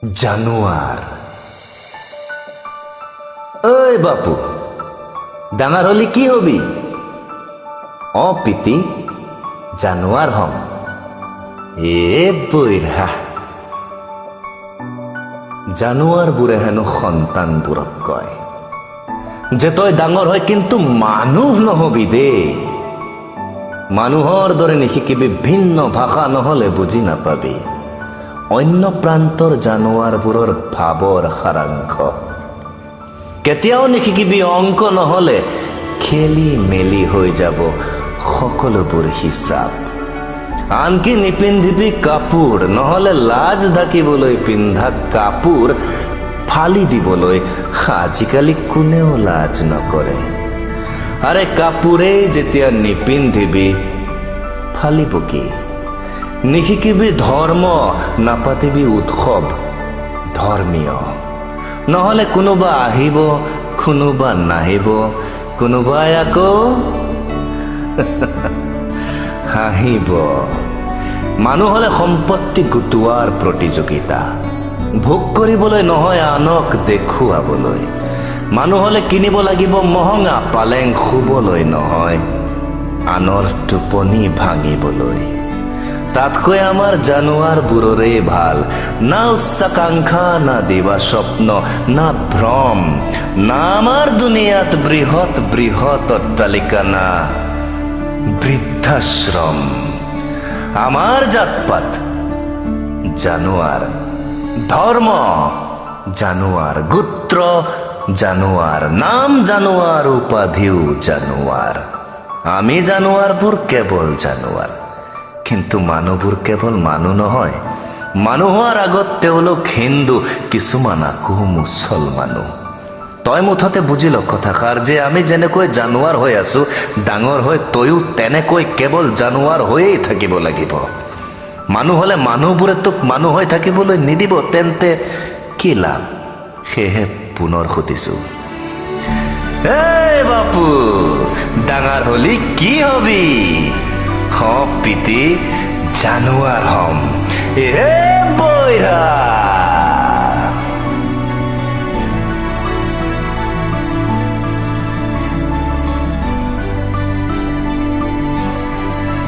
জানোৱাৰ। ঐ বাপু, ডাঙৰ হলি কি হবি? অ পিতি, জানোৱাৰ হম। এ বৈৰা। জানোৱাৰবোৰে হেনো সন্তানবোৰক কয় যে তই ডাঙৰ হয় কিন্তু মানুহ নহবি দেই। মানুহৰ দৰে নিশিকিবি, ভিন্ন ভাষা, নহলে বুজি নাপাবি অন্য প্ৰান্তৰ জানোৱাৰবোৰৰ ভাৱৰ সাৰাংশ। কেতিয়াও নিশিকিবি অংক, নহলে খেলি মেলি হৈ যাব সকলোবোৰ হিচাপ। আনকি নিপিন্ধিবি কাপোৰ, নহলে লাজ ঢাকিবলৈ পিন্ধা কাপোৰ ফালি দিবলৈ আজিকালি কোনেও লাজ নকৰে। আৰে, কাপোৰেই যেতিয়া নিপিন্ধিবি, ফালিব কি? নিশিকিবি ধৰ্ম, নাপাতিবি উৎসৱ ধৰ্মীয়, নহলে কোনোবা আহিব, কোনোবা নাহিব, কোনোবাই আকৌ হাঁহিব। মানুহ হলে সম্পত্তি গোটোৱাৰ প্ৰতিযোগিতা, ভোগ কৰিবলৈ নহয়, আনক দেখুৱাবলৈ। মানুহ হলে কিনিব লাগিব মহঙা পালেং, শুবলৈ নহয়, আনৰ টোপনি ভাঙিবলৈ। তাতকৈ আমাৰ জানোৱাৰবোৰৰেই ভাল। না উচ্চাকাংক্ষা, না দিবা স্বপ্ন, না ভ্ৰম, না আমাৰ দুনিয়াত বৃহৎ বৃহৎ অট্টালিকা, না বৃদ্ধাশ্ৰম। আমাৰ জাতপাত জানোৱাৰ, ধৰ্ম জানোৱাৰ, গোত্ৰ জানোৱাৰ, নাম জানোৱাৰ, উপাধিও জানোৱাৰ। আমি জানোৱাৰবোৰ কেৱল জানোৱাৰ। কিন্তু মানুহবোৰ কেৱল মানুহ নহয়। মানুহ হোৱাৰ আগত তেওঁলোক হিন্দু, কিছুমান আকৌ মুছলমানো। তই মুঠতে বুজি ল কথাষাৰ যে আমি যেনেকৈ জানোৱাৰ হৈ আছো, ডাঙৰ হৈ তয়ো তেনেকৈ কেৱল জানোৱাৰ হৈয়েই থাকিব লাগিব। মানুহ হলে মানুহবোৰে তোক মানুহ হৈ থাকিবলৈ নিদিব, তেন্তে কি লাভ? সেয়েহে পুনৰ সুধিছো, এই বাপু, ডাঙৰ হলি কি হবি? হ পিতি, জানোৱাৰ হম। এ